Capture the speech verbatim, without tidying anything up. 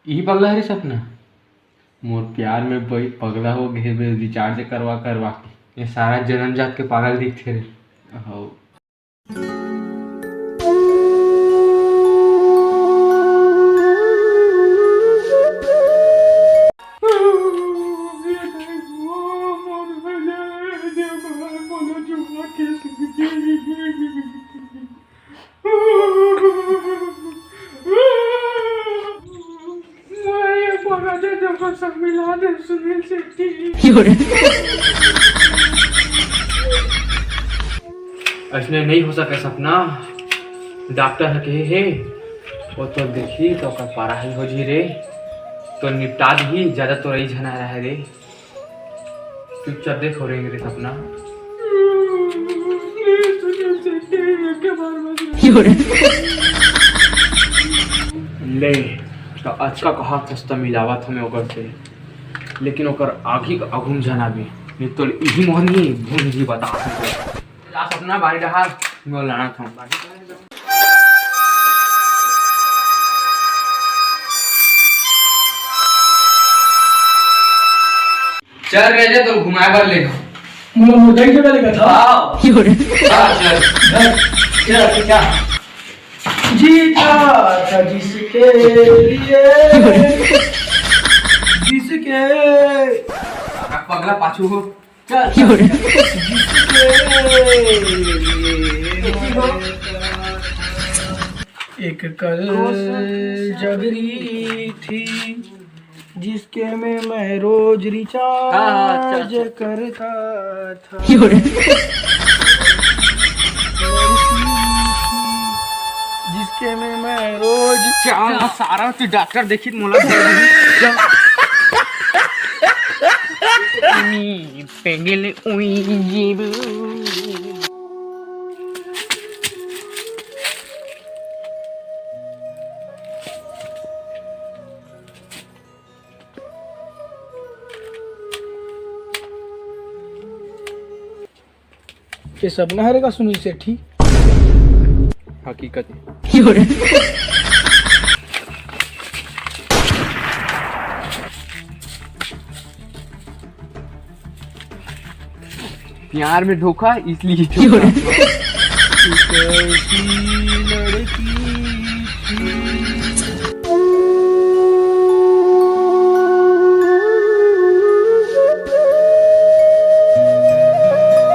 इही पगला हरे सपना, मोर प्यार में ब-, पगला हो गे बे, recharge करवा करवा के। ये सारा जन्म जात के पागल दिखथे रे। हौ। मोला ये बड़ा दे दे, बस अब मिला दे सुनील शेट्टी। अइसने नइ हो सके सपना, डॉक्टर ह कहे हे, वो तो देखही तो ओकर पारा ही हो जी रे, तो निपटा दही, ज्यादा तो रही झना रहे रे। चुपचाप देखो रेंगे रे सपना। ले, तो अचका कहा सस्ता मिलावत हमें ओकर से, लेकिन ओकर आगी के आगू में जाना भी नहीं तो इही मोहनी भूंजी बता। जा सपना बारी डहार, मैं लड़ा था। चल रे, जा तो घुमाए बर ले जाओ। मोला मुर्गा ही जगह लेगा था। आओ। हाँ, चल। क्या, क्या, क्या? जीता था जिसके लिए, जिसके पगला पाछू हो। चल, चल, चल। जिसके लिए एक कल जगरी थी, जिसके में मैं रोज recharge हाँ, हाँ, अच्छा, अच्छा। करता था। जिसके में मैं रोज चांद सारा तू डॉक्टर देखी मोला। पेंगल उई जीव। ये सपना हरे का सुनील सेठी? हकीकत है। प्यार में धोखा, इसलिए धोखा। एक ऐसी लड़की थी।